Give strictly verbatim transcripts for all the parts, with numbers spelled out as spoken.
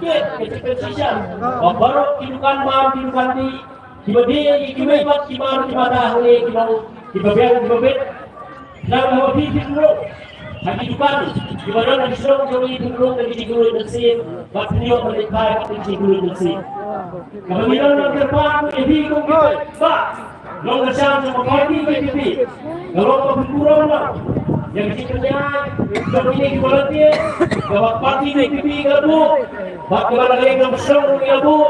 jingkit, ka jingpynshisha ba baroh ki dukan bam, ki dukan dih, kiba die ïa kiwei pat ki mar ki mata hangne ki long kiba biang kiba bit. Khnang ba phi phin rung ha ki dukan kiba don ha ki shnong jong ngi, phin rung da ki jingkylluid mynsiem bad phin ïoh ban leit phai bad ki jingkylluid mynsiem. Kaba ngi don ban kyrpad ïa phi kum ki paidbah nongkyrshan jong ka party V P P, ka long ba phin burom noh ïa ka jingpynïaid jong kine ki volunteer kaba ka party V P P ka la buh bad kaba la ka liang jong ka shnong ruh ka la buh.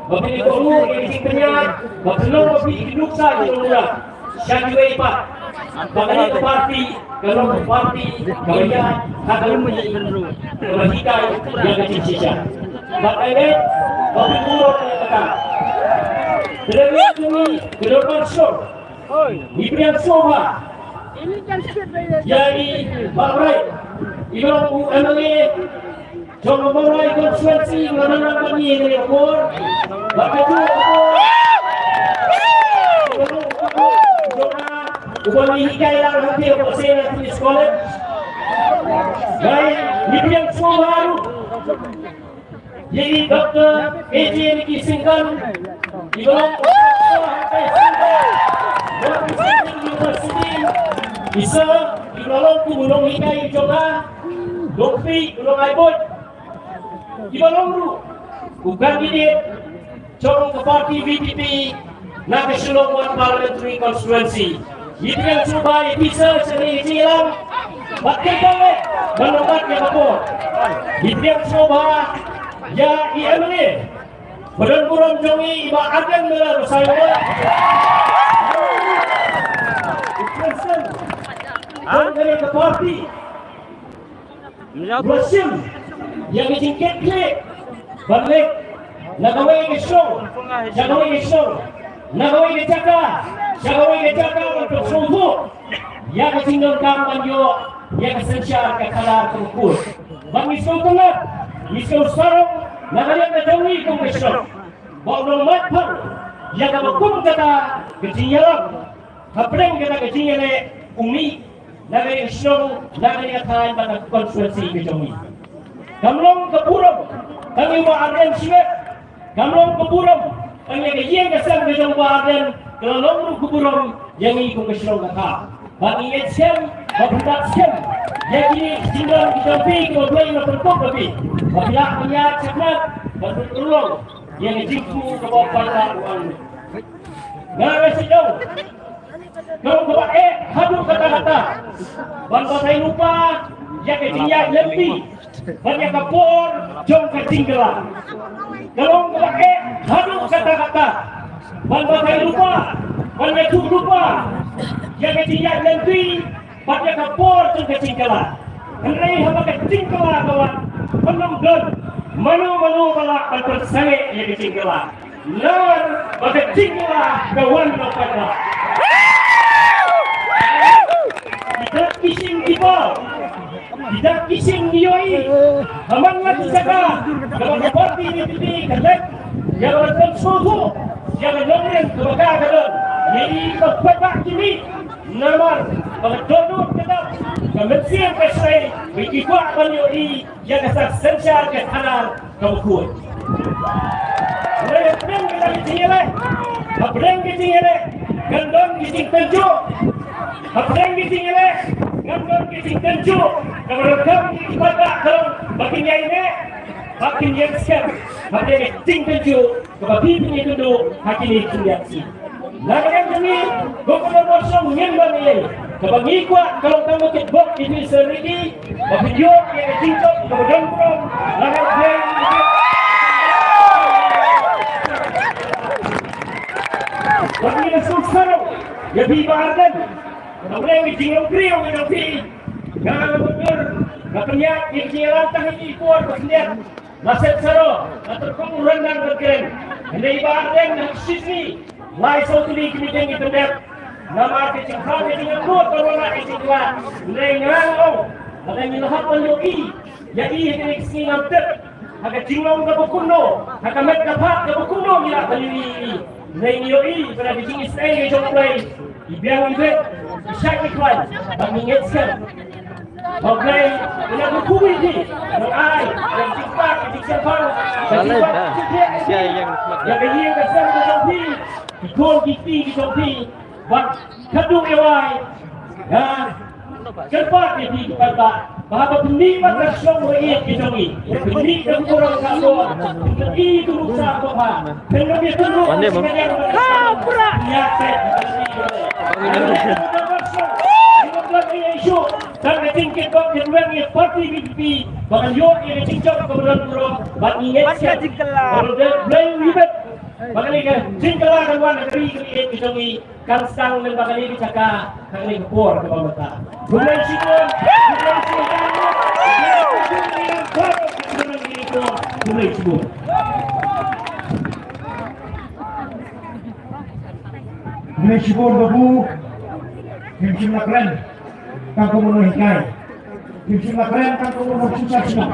Ba phin ïa buh ïa ka jingpynïaid ba phin long ba phi ki nuksa ki nongmuna sha kiwei pat ba kane ka party ka long ka party kaba ïaid ha ka lynti kaba hikai ïa ka jingshisha. Bad ai ne ba phin burom ïa kata. Te dei ngi ka dorbar shnong, ngi pdiang sngewbha ïa i Bah Bright, i long u M L A jong ka Mawlai constituency, u la nang bad ngi ha kane ka por. Bad ka juh ka por, uba ngi hikai lang hangtei ha Poh Seiñ Police College. Ngi pdiang sngewbha ruh ïa i Doctor A J Ricky Syngkon, i ba long u professor ha University, i sir, i ba long kum u nonghikai jong nga, Longpih u Nongaibud, i ba long ruh u candidate jong ka party V P P na ka Shillong One Parliamentary Constituency. Ngi pdiang sngewbha ïa phi sir sha kane ka jingïalang bad kyrpang eh ban long bad ïa ka por. Ngi pdiang sngewbha ïa i M L A ba don burom jong ngi, i Bah Ardent Miller Basaiawmoit. U president jong kane ka party. Ba shim ïa ka jingkitkhlieh ban leit na kawei ka shnong sha kawei ka shnong, na kawei ka jaka sha kawei ka jaka, ban pynsngewthuh ïa ka jingdonkam ban ïoh ïa ka synshar ka khadar kaba khuid. Bad ngi sngewtynnat, ngi sngewsarong na ka liang ka jong ngi kum ka shnong ba u nongmihkhmat ïa kaba kum kata ka jingïalang hapdeng kata ka jingïaleh u mih na kane ka shnong, na kane ka thaiñ bad na ka constituency ka jong ngi. Kam long ka burom tang ïa u Bah Ardent shimet, kam long ka burom tang ïa ka ïing ka sem ka jong u Bah Ardent, ka la long ruh ka burom ïa ngi kum ka shnong ka thaw. Bad ngi ngeit skhem ba phin bat skhem ïa kine ki jingdon ki jong phi kiba U Blei u la pynkup ïa phi, ba phi lah ban ïaid shakhmat bad pynurlong ïa ka jingthmu kaba u paidbah u ong. Nga la shu ong, ka long kaba eh haduh katta katta ban batai lypa ïa ka jingïaid lynti bad ïa ka por jong ka jingkylla. Ka long kaba eh haduh katta katta ban batai lypa, ban ïathuh lypa ïa ka jingïaid lynti bad ïa ka por jong ka jingkylla. Hynrei haba ka jingkylla ka wan, ym don mano mano ba lah ban pynsangeh ïa ka jingkylla. Namar ba ka jingkylla ka wan na paidbah. Ki dak ki shim ki baw, ki dak ki shim ki ïohi. Ha man la ki jaka kaba ka party VPP ka leit ïa ka ban pynsngewthuh ïa ka nongrim kaba ka ka don. Ïa i ba paidbah ki mih. Namar ba ka dohnud ka dap, ka mynsiem ka shai, ba ki kwah ban ïohi ïa ka sak synshar ka thana kaba khuid. Hynrei hapdeng kita ki jingïaleh, hapdeng ki jingïaleh kan don ki jingtynjuh. Hapdeng ki jingïaleh kan don ki jingtynjuh. Kaba donkam ki paidbah ka long ba kin ïaineh, ba kin ïeng skhem hapdeng ki jingtynjuh kaba phi phin ïakynduh ha kine ki jingïaid sien. Na ka liang jong ngi, ko Kynrad Mawshynrut, ngim don ei ei. Kaba ngi kwah ka long tang ba kin bok ïa phi sha riti, ba phin ïoh ïa ka jingjop kaba don burom. Lada phi Wat ngi la sngewsarong ïa phi Bah Ardent. Kaba leh ka jinglong briew ka jong phi. Nga la mutdur, nga pynïaid ïa ka jingïalang tang ïa ki por ba khyndiat. La set saro, la tyrkhong u ryndang ban kren. Hynrei Bah Ardent ha ka shisngi, lai saw tylli ki meeting ki pyndep. Namar ka jingkha ka jingïakhun ka wan na ka jingkha. Hynrei nga ong, lada ngi la hap ban ïohi ïa i ha kane ka sngi ngam tip ha ka jinglong kaba kumno, ha ka met ka phad kaba kumno ngi lah ban ïohi ïa i. Hynrei ngi ïohi ba na ka jingisynei ka jong U Blei, i biang i bieit, i shait i khlaiñ, bad ngi ngeit skhem ba U Blei u la kyrkhu ïa phi ban ai ïa ka jingpang, ka jingshemphang, ka jingpang, ka jingpang ïa ka ïing ka sem ka jong phi, ki khun ki kti ki jong phi. Bad khadduh ïa wai, nga kyrpad ïa phi ki paidbah ba haba pynmih bad ka shnong ba ïeit ka jong ngi, pynmih da ka burom ka bor, pynmih da ka nuksa ba bha, pynmih da ka nuksa ba bha. Ïa phi, ïa phi. Tang ka jingkitbok kynweng ïa party VPP ba kan ïoh ïa ka jingjop kaba don burom bad ngi ngeit skhem ba U Blei u ïa bit ba kane ka jingkylla kan wan ha ka ri ka ri ka jong ngi. Kan sdang lyngba kane ka jaka ha kane ka por kaba mynta. Khublei shibun, khublei shibun, khublei shibun. Khublei shibun babu. Ngim shym la kren tang kum u nonghikai. Ngim shym la kren tang kum u nongsynshar shnong.